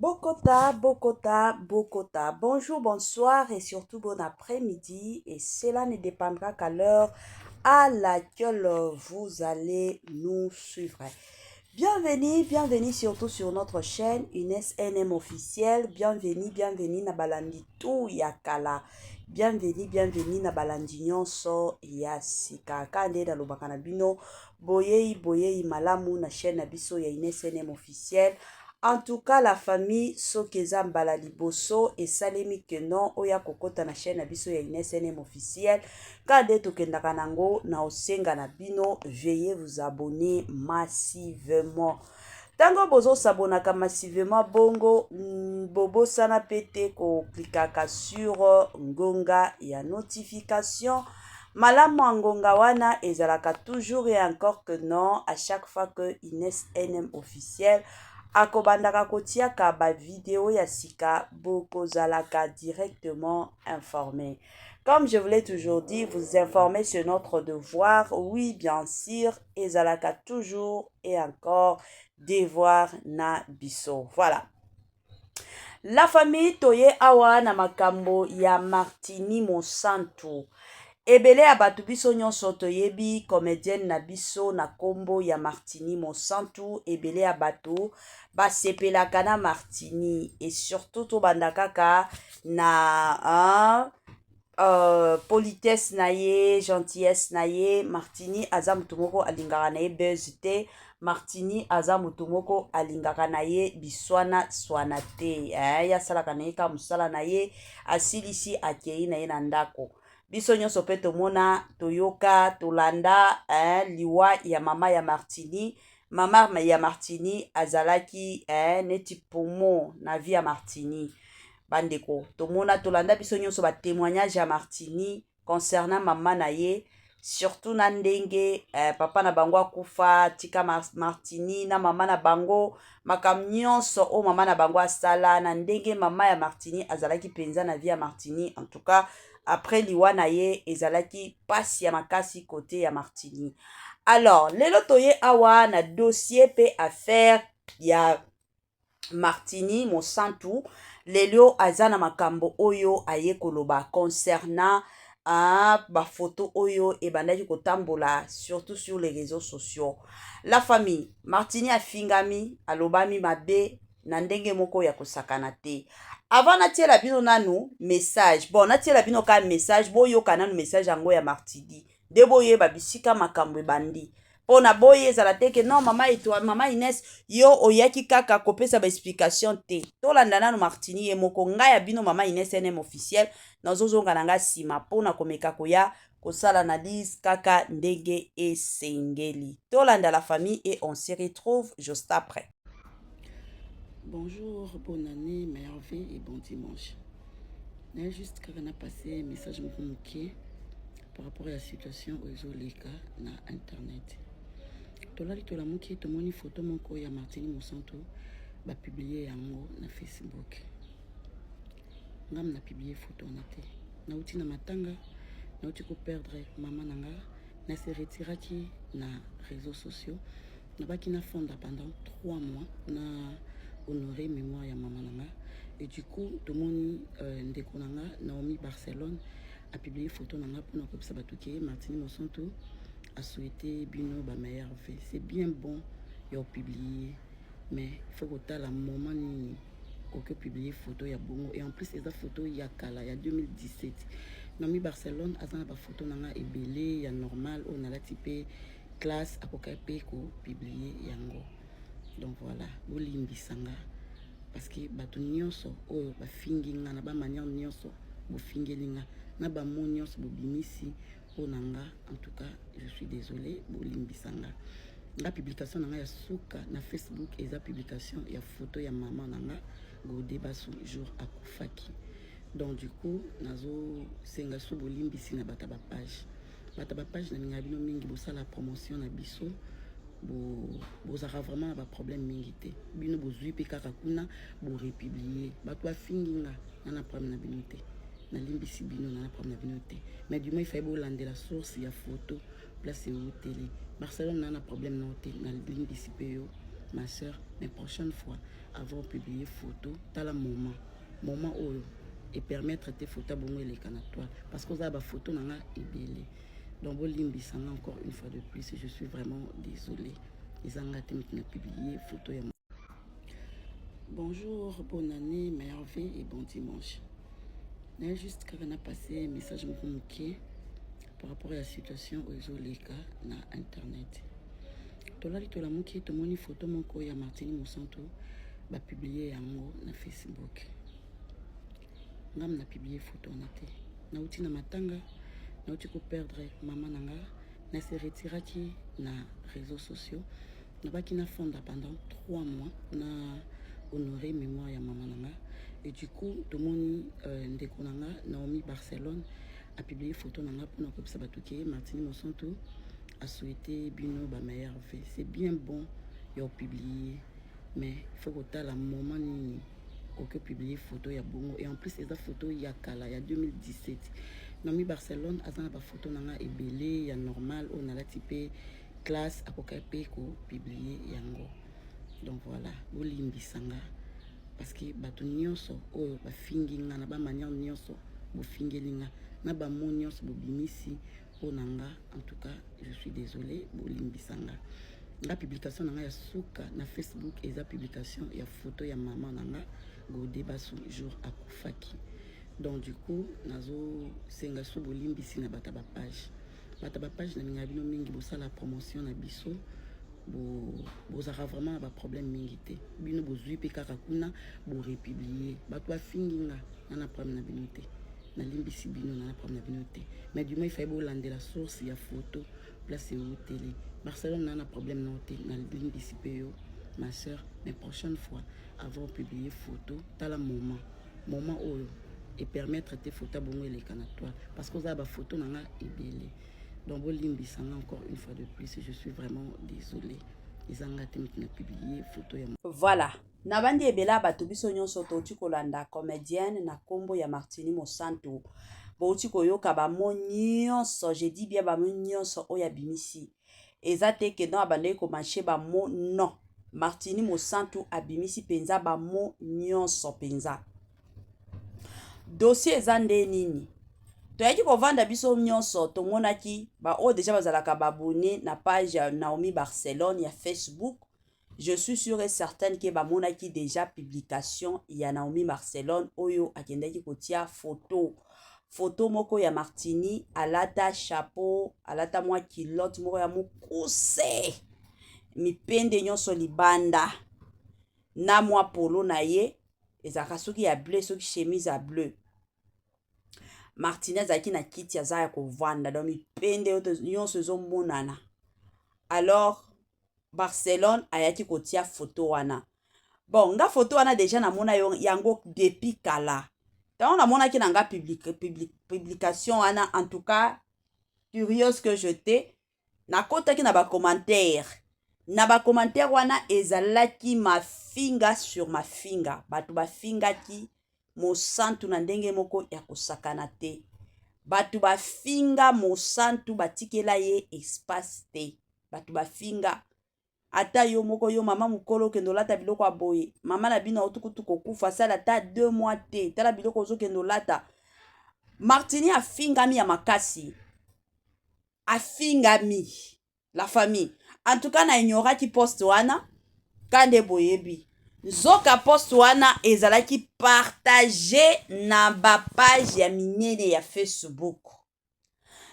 Bokota, Bokota, Bokota. Bonjour, bonsoir et surtout bon après-midi. Et cela ne dépendra qu'à l'heure à laquelle vous allez nous suivre. Bienvenue, bienvenue surtout sur notre chaîne Ines NM officielle. Bienvenue, bienvenue na balandi tout ya kala. Bienvenue, bienvenue na balandi nyonso ya sika. Kande na lobaka na bino boyei boyei malamu na chaîne na biso ya Ines NM officielle. En tout cas, la famille, soki eza mbala liboso esalemi ke non oya kokota na chaîne na biso ya Ines NM officielle, ka nde tokendaka nango na osenga na bino, veuillez vous abonner massivement. Ntango bozosabonaka massivement bongo, bobosana mpe te koklikaka sur ngonga ya notification. Malamu ya ngonga wana ezalaka toujours et encore que non, à chaque fois que Ines NM officielle akobandaka kotiaka bavideo ya sika, bokozalaka directement informé. Comme je vous l'ai toujours dit, vous informer, c'est notre devoir. Oui, bien sûr, ezalaka toujours et encore devoir na biso. Voilà, la famille, toye awa na makambo ya Martini Mosantu. Ebele ya bato, biso nyonso toyebi comédienne na biso na nkombo ya Martini Mosantu. Ebele ya bato basepelaka na Martini et surtout tobanda kaka na hein, politesse na ye, gentillesse na ye. Martini aza motu moko alingaka na ye buzz te. Martini aza motu moko alingaka na ye biswana swana te. Ye asalaka na ye kaka mosala na ye, asilisi, akei na ye na ndako. Biso nyonso mpe tomona, toyoka, tolanda liwa ya mama ya Martini. Mama ya Martini azalaki neti poumon na vie ya Martini. Bandeko, tomona, tolanda biso nyonso batémoignage ya Martini concernant mama na ye, surtout na ndenge papa na bango akufa, tika Martini na mama na bango, makambo nyonso oyo mama na bango asala, na ndenge mama ya Martini azalaki mpenza na vie ya Martini. En tout cas, après liwa na ye, ezalaki mpasi ya makasi côté ya Martini. Alors lelo toye awa na dossier mpe affaire ya Martini Mosantu. Lelo aza na makambo oyo aye koloba concernant bafoto oyo ebandaki kotambola surtout sur les réseaux sociaux. La famille, Martini afingami, alobami mabe na ndenge moko ya kosakana te. Avant natiela bino nanu message, bon, natiela bino kaka message, boyoka nanu message yango ya Martini nde boyeba bisika makambo ebandi, mpo na boye ezala te ke non, mama etwa, mama Ines, yo oyaki kaka kopesa baexplication te. Tolanda nanu Martini ye moko. Ngai ya bino mama Ines NM officiel, nazozonga na ngai nsima mpona komeka koya kosala analyse kaka ndenge esengeli. Tolanda, la famille, et on se retrouve juste après. Bonjour, bonne année, meilleure vie et bon dimanche. Naye juste kaka na passé message moko moke par rapport à la situation oyo ezoleka na internet. Tolali, tolamuki, tomoni photo moko ya Martini Mosantu, bapublier yango na Facebook. Ngam na publier photo wana te. Nauti na matanga, nauti koperdre mama na nga, na se retiraki na réseaux sociaux, nabaki nafanda pendant 3 mois na honorer mémoire ya mama na nga. Et du coup tomoni ndeko na nga Naomi Barcelone apublier photo na nga mpona koyebisa bato ke Martini Mosantu asouhaité bino bameilleure vie. C'est bien bon ya opublier, mais il faut kotala moment nini okoki opublier photo ya bongo. Et en plus eza photo ya kala ya 2017. Naomi Barcelone aza na bafoto na nga ebele ya normal oyo nalati mpe classe, akokaki mpe kopublier yango. Donc voilà, bolimbisa nga parce que bato nyonso oyo bafingi nga na bamanière nyonso, bofingeli nga na bamo nyonso bobimisi mpo na nga, en tout cas je suis désolé, bolimbisa nga. Nga publication na nga ya suka na Facebook eza publication ya photo ya mama na nga Gode Basu jour akufaki. Donc du coup nazosenga so bolimbisi na bato ya bapage. Bato ya bapage, nalingaka bino mingi, bosala promotion na biso, bozalaka vraiment na baproblème mingi te. Bino bozwi mpe kaka kuna borepublier, bato bafingi nga, na na problème na bino te, nalimbisi bino, na na problème na bino te. Mais du moins il fallait bolandela source ya photo, place euteli. Barcelone, na na problème na yo te, nalimbisi mpe yo. ma soeur, mais prochaine fois, avant publier photo, tala moment moment oyo epermettre te photo ya bongo eleka na toile, parce que oza bafoto na nga ebele. Donc bolimbisa nga encore une fois de plus, je suis vraiment désolé. Eza nga te moto na publier photo ya. Bonjour, bonne année, meilleurs vœux et bon dimanche. Naye juste kaka na passer message moko moke par rapport à la situation oyo ezoleka na internet. Tolali, tolamuki, tomoni photo moko ya Martini Mosanto, bapublier yango na Facebook. Ngam na publier photo wana te. Nauti na matanga, nauti koperdre mama na nga. Na se retiraki na réseaux sociaux, nabaki nafanda pendant 3 mois na honorer mémoire ya mama na nga. Et du coup tomoni ndeko na nga Naomi Barcelone apublier photo na nga mpona koyebisa bato ke Martini Mosanto asouhaité bino bameilleurs vœux. C'est bien bon ya opublier, mais il faut kotala moment nini okoki opublier photo ya bongo. Et en plus eza photo ya kala, ya 2017. Naomi Barcelone aza na bafoto na nga ebele ya normal oyo nalati mpe classe, akoki mpe kopublier yango. Donc voilà, bolimbisa nga, parce que bato nyonso oyo bafingi nga na bamanière nyonso, bofingeli nga na bamo nyonso bobimisi mpo na nga, en tout cas je suis désolé, bolimbisa nga. Nga publication na nga ya suka na Facebook eza publication ya photo ya mama na nga Gode Basu, jour akufaki. Donc du coup nazosenga so bolimbisi na bato ya bapage. Bato ya bapage, nalingaka bino mingi, bosala promotion na biso, bozalaka vraiment na baproblème mingi te. Bino bozwi mpe kaka kuna, borepublier. Bato bafingi nga, na na problème na bino te, nalimbisi bino, na na problème na bino te. Mais du moins ifai bolandela source ya photo, place euteli. Barcelone, na na problème na yo te, nalimbisi mpe yo, ma sœur, mais prochaine fois, avant publier photo, tala moment oyo epermettre te photo ya bongo eleka na toile, parce que oza bafoto na nga ebele. Donc bolimbisa nga encore une fois de plus, je suis vraiment désolé. Eza nga te moto na publier photo ya. Voilà, na bandi ebele ya bato, biso nyonso touti kolanda comédienne na nkombo ya Martini Mosantu. Bouti koyoka bamo nyonso, je dis bien bamo nyonso oyo abimisi. Eza te ke non, abandaki komâcher bamo. Non, Martini Mosantu abimisi mpenza bamo nyonso mpenza. Dossier eza nde nini? Toyaki kovanda, biso nyonso tomonaki, baoyo déjà bazalaka baabonnés na page ya Naomi Barcelone ya Facebook, je suis sûre et certaine ke bamonaki déjà publication ya Naomi Barcelone oyo akendaki kotia photo moko ya Martini, alata chapeau, alata mwa culotte moko ya mokuse, mipende nyonso libanda, na mwa polo na ye ezalaka soki ya bleu, soki chemise ya bleu. Martini azalaki na kiti, aza ya kovanda, donc mipende nyonso ezomonana. Alors Barcelone ayaki kotia photo wana. Bon, nga photo wana déjà namona yango depuis kala. Ntango namonaki na nga publication wana, en tout cas curieuse que j'étais, nakotaki na bacommentaire. Na bacommentaire wana ezalaki mafinga sur mafinga. Bato bafingaki Mosantu na ndenge moko ya kosakana te. Bato bafinga Mosantu, batikela ye espace te. Bato bafinga ata yo moko, yo mama mokolo, okende olata biloko ya boye? Mama na bino autukutu kokufa, asala ata 2 mois te, tala biloko ozokende olata. Martini afingami ya makasi, afingami. La famille, en tout cas na ignoraki poste wana. Ka nde boyebi, nzoka poste wana ezalaki partage na bapage ya minene ya Facebook.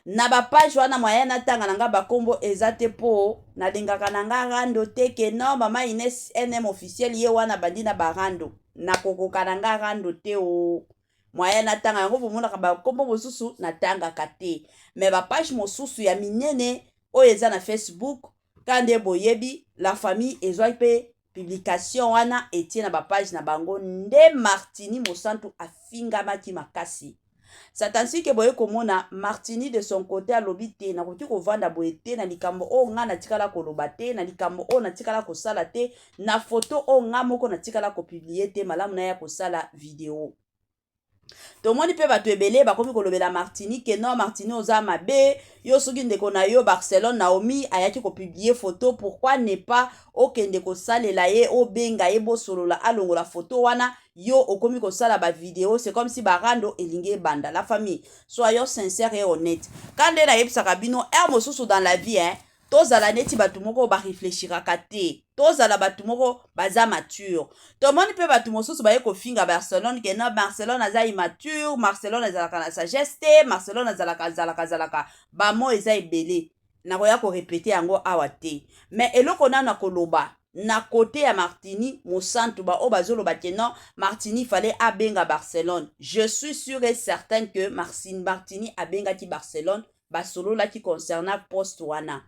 Na bapage wana, moyen natanga na nga bakombo eza te, mpo nalingaka na nga rando te ke non, mama Ines NM officiel ye wana bandi na barando, nakokoka na nga rando te. O moyen natanga yango, bomonaka bakombo mosusu natangaka te. Mais bapage mosusu ya minene oyo eza na Facebook, ka nde boyebi, la famille, ezwaki mpe publication wana, etie na bapage na bango. Nde Martini Mosantu afingamaki makasi. C'est ainsi ke boye komona Martini de son côté alobi te, nakoki kovanda boye te na likambo oyo nga natikala koloba te, na likambo oyo natikala kosala te, na foto oyo nga moko natikala kopublier te. Malamu naya kosala video. Tomoni mpe bato ebele bakomi kolobela Martini ke non, Martini oza mabe. Yo soki ndeko na yo Barcelone Naomi ayaki kopublier photo, pourquoi ne pas okende kosalela ye, obenga ye, bosolola, alongola photo wana? Yo okomi kosala bavideo, c'est comme si barando elingi ebanda. La famille, soyons sincère et honnête. Ka nde nayebisaka bino heure mosusu dans la vie, hein, tozala neti bato moko barefléchiraka te, tozala bato moko baza mature. Tomoni mpe bato mosusu baye kofinga Barcelone ke non, Barcelone aza immature, Barcelone azalaka na sagesse te, Barcelone azalaka azalaka azalaka bamo eza ebele. Nakoya korépéter yango awa te, mais eloko nano nakoloba na côté ya Martini Mosantu, baoyo bazoloba ke non, Martini fallait abenga Barcelone, je suis sûr et certaine que Martini abengaki Barcelone, basololaki concernant poste wana.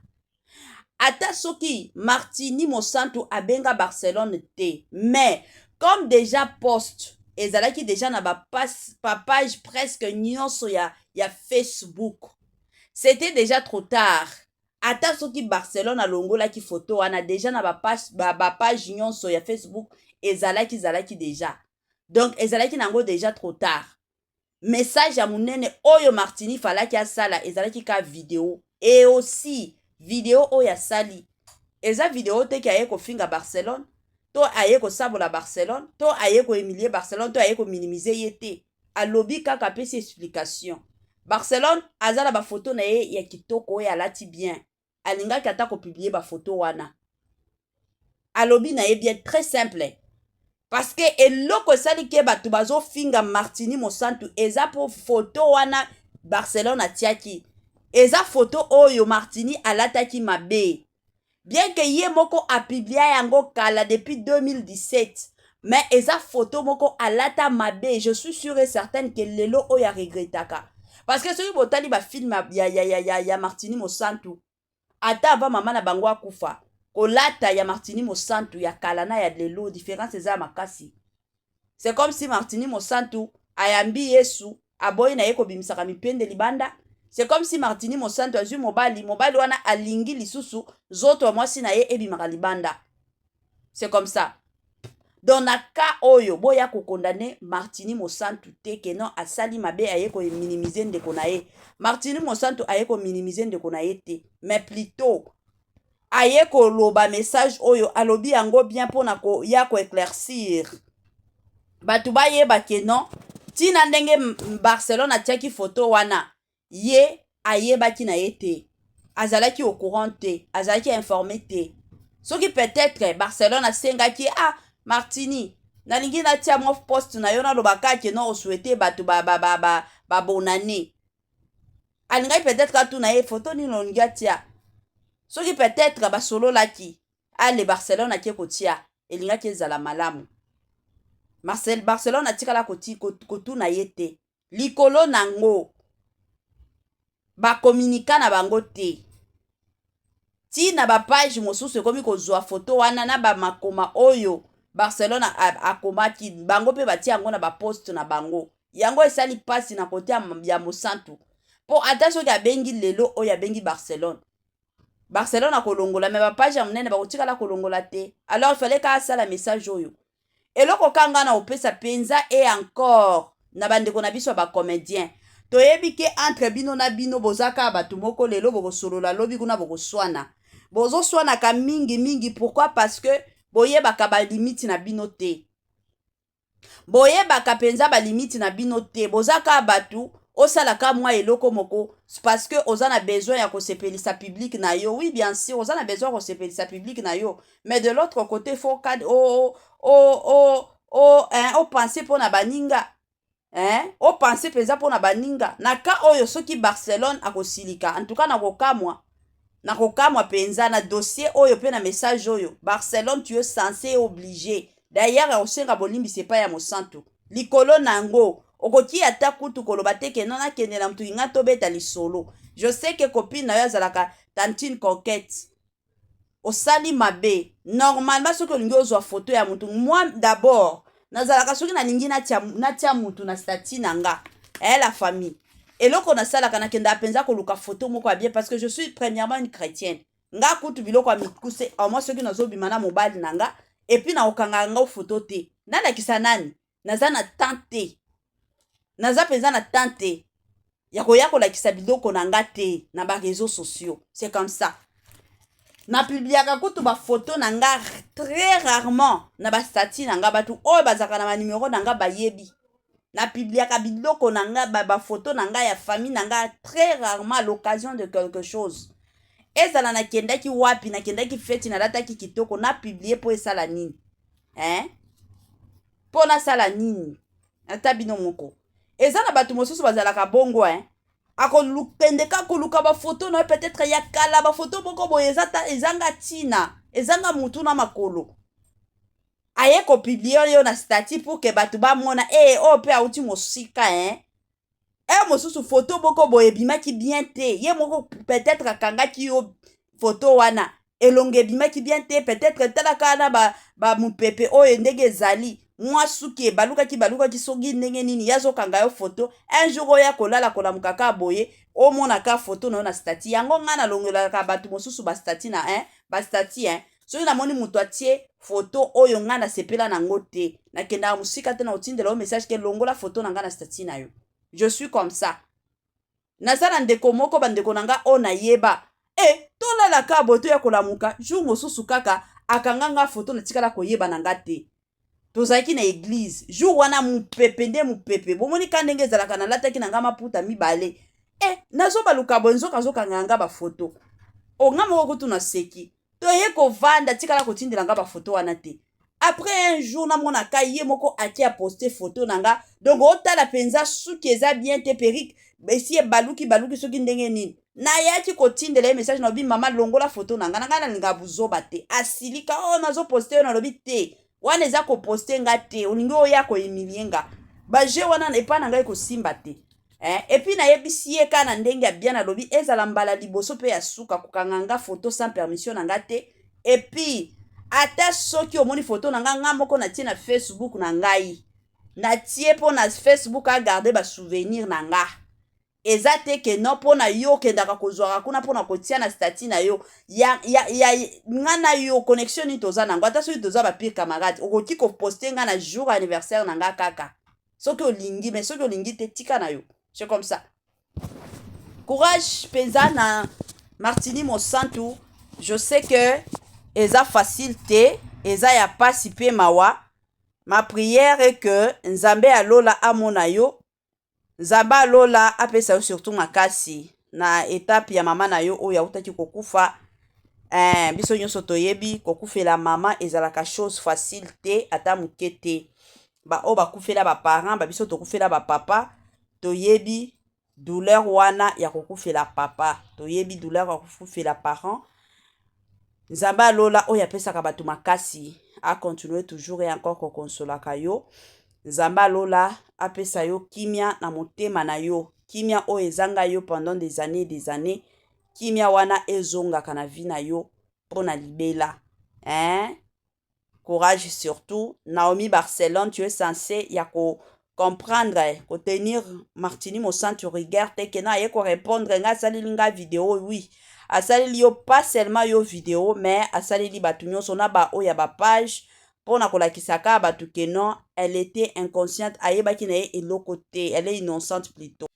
Ata soki Martini Mosantu abenga Barcelone te, mais comme déjà poste ezalaki déjà na bapage presque nyonso ya Facebook, c'était déjà trop tard. Ata soki Barcelone alongolaki photo wana, déjà na bapage ba nyonso ya Facebook ezalaki déjà, donc ezalaki nango déjà trop tard. Message ya monene oyo Martini fallaki asala ezalaki ka video. Et aussi video oyo asali eza video te ke aye kofinga Barcelone, to aye kosabola Barcelone, to aye kohumilie Barcelone, to aye kominimiser ye te. Alobi kaka, apesi explication. Barcelone aza na bafoto na ye ya kitoko oyo alati bien, alingaki ata kopublier bafoto wana. Alobi na ye bien, très simple, parce que eloko esali ke bato bazofinga Martini Mosantu eza mpo foto wana Barcelone atiaki eza foto oyo Martini alataki mabe. Bien ke ye moko apublia yango kala, depuis 2017, mais eza foto moko alata mabe. Je suis sûr et certaine ke lelo oyo aregretaka, parce que soki botali bafilm ya Martini Mosantu, ata ava mama na bango akufa, kolata ya Martini Mosantu ya kala na ya lelo, différence eza ya makasi. C'est comme si Martini Mosantu ayambi Yesu, aboyi na ye kobimisaka mipende libanda. C'est comme si Martini Mosantu azwi mobali, mobali wana alingi lisusu nzoto ya mwasi na ye ebimaka libanda. C'est comme ça. Donc na cas oyo, boya kokondamner Martini Mosantu te ke non, asali mabe, aye kominimiser ndeko na ye. Martini Mosantu aye kominimiser ndeko na ye te, mais plutôt aye koloba message oyo alobi yango bien mpona koya koéclaircir bato, bayeba ke non, ntina ndenge Barcelone atiaki foto wana, ye ayebaki na ye te, azalaki au courant te, azalaki informé te. Soki peut-être Barcelone asengaki: "Ah Martini, nalingi natia mwa poste na yo, naloba kaka non, osouhaite bato babonane ba, ba, ba Alingaki peut-être atuna ye foto nini olingi atia. Soki peut-être basololaki, ale Barcelone akie kotia, elingaki ezala malamu. Barcelone atikala kotuna ye te. Likolo nango bakominika na bango te. Ntina bapage mosusu ekomi kozwa foto wana na bamakoma oyo Barcelone akomaki, bango mpe batia yango na baposte na bango. Yango esali mpasi na côté ya Mosantu, mpo ata soki abengi lelo oyo, abengi Barcelone, Barcelone akolongola, mais bapage ya monene bakotikala kolongola te. Alors fallait ka asala message oyo. Eloko ka nga na kopesa mpenza e encore na bandeko na biso ya bacomédien, toyebi ke entre bino na bino boza kaka bato moko. Lelo bokosolola, lobi kuna bokoswana. Bozoswanaka mingi mingi, pourquoi? Parce que boyebaka balimite na bino te, boyebaka mpenza balimite na bino te. Boza kaka bato osalaka mwa eloko moko parce que oza na besoin ya kosepelisa public na yo. Oui, bien sûr, oza na besoin ya kosepelisa public na yo, mais de l'autre côté, faut o o o o hein, opense mpo na baninga, hein? Opense mpenza mpo na baninga. Na cas oyo, soki Barcelone akosilika, en tout cas nakokamwa, nakokamwa mpenza na dossier oyo mpe na message oyo. Barcelone, tu es censé, obligé d'ailleurs, ya kosenga bolimbisi epai ya Mosantu. Likolo na yango, okoki ata kutu koloba te ke non, nakende na motu nga tobeta lisolo. Je sais ke copine na yo azalaka tantine Coquette. Osali mabe. Normalement, soki olingi ozwa foto ya motu, moi d'abord nazalaka, soki nalingi natia mutu na statut na nga, la famille, eloko nasalaka, nakendaka mpenza koluka foto moko ya bien, parce que je suis premièrement une chrétienne. Nga kutu biloko ya mikuse omoi, soki nazobima na mobali na nga, et puis nakokanga nga foto te, nalakisa nani, naza na temps te. Naza mpenza na temps te ya koya kolakisa biloko na nga te na baréseaux sociaux. C'est comme ça. Napubliaka kutu bafoto na nga très rarement na bastatuts na nga. Bato oyo bazalaka na banuméro na nga bayebi, napubliaka biloko na nga, bafoto na nga ya famille na nga très rarement, à l'occasion de quelque chose. Ezala nakendaki wapi, nakendaki feti, nalataki kitoko, napublier mpo esala nini, hein? Mpo nasala nini? Ata bino moko, eza na bato mosusu bazalaka bongo, hein? Akokende kaka koluka bafoto na yo, peut-être ya kala, bafoto moko boye ezanga ntina, ezanga mutu na makolo, aye kopublier yo na statut pour que bato bamona e oyo mpe awuti mosika, hein? E mosusu, foto moko boye ebimaki bien te, ye moko peut-être akangaki yo foto wana, elongo ebimaki bien te, peut-être talaka na bamopepe ba oyo ndenge ezali, mwa suki ebalukaki balukaki, soki ndenge nini, ye azokanga yo foto. Un jour oyo akolala, kolamuka kaka boye, omonaka foto na yo na statut. Yango ngai nalongolaka bato mosusu bastatuts na, hein, bastatuts, hein. Soki namoni moto atie foto oyo ngai nasepela nango te, nakendaka mosika te na kotindela yo message ke longola foto na ngai na statut na yo. Je suis comme ça. Naza na ndeko moko, bandeko na nga oyo nayeba, e tolalaka boye, toya kolamuka jour mosusu kaka akanga nga foto, natikala koyeba na nga te. Tozalaki na église jour wana, mopepe nde mopepe, bomoni ka ndenge ezalaka, nalataki na nga maputa mibale, e nazobaluka boye, nzoka azokanga nga bafoto. O nga moko kutu naseki. Toye kovanda, tikala kotindela nga bafoto wana te. Après un jour, namonaka ye moko ake aposter foto na nga. Donc otala mpenza, suki eza bien te, perruque esi ebaluki baluki, soki ndenge nini. Nayaki kotindela ye message, nalobi: "Mama, longola foto na nga na ngai, nalingaka buzoba te." Asilika: "Oyo oh, nazoposter yo." Nalobi: "Te, wana eza koposter nga te, olingi oya kohumilier nga, baje wana epai na ngai kosimba te." Eh, et puis nayebisi ye kaka na ndenge ya bien, nalobi ezala mbala liboso mpe ya suka kokanga nga foto sans permission na nga te. Et puis ata soki omoni foto na nga, nga moko natie na Facebook na ngai, natie mpo na Facebook agarder basouvenirs na nga. Eza te ke non, mpo na yo okendaka kozwaka kuna mpona kotia na statut na yo ya nga na yo. Connexion nini toza nango? Ata soki toza bapires camarade, okoki koposter nga na jour anniversaire na nga kaka soki olingi, mais soki olingi te, tika na yo. C'est comme ça. Courage mpenza na Martini Mosantu. Je sais que eza facile te, eza ya pasi mpe mawa. Ma prière est que Nzambe alola amona yo, Nzambe alola apesa yo surtout makasi na étape ya mama na yo oyo autaki kokufa. Biso nyonso toyebi kokufela mama ezalaka chose facile te, ata moke te. Baoyo bakufela baparents, babiso tokufela bapapa, toyebi douleur wana ya kokufela papa, toyebi douleur ya kokufela parent. Nzambe alola oyo apesaka bato makasi acontinuer toujours et encore kokonsolaka yo. Nzambe alola apesa yo kimia na motema na yo, kimia oyo ezanga yo pendant des années, des années, kimia wana ezongaka na vie na yo mpo na libela, hein? Courage surtout. Naomi Barcelone, tu es censé ya ko comprendre, kotenir Martini Mosantu rigueur te ke na aye korépondre nga, asaleli nga video. Oui, asaleli yo, pas seulement yo video, mais asaleli bato nyonso na baoyo ya bapage mpona kolakisa kaka bato ke non, elle était inconsciente, ayebaki na ye eloko te, elle est innocente plutôt.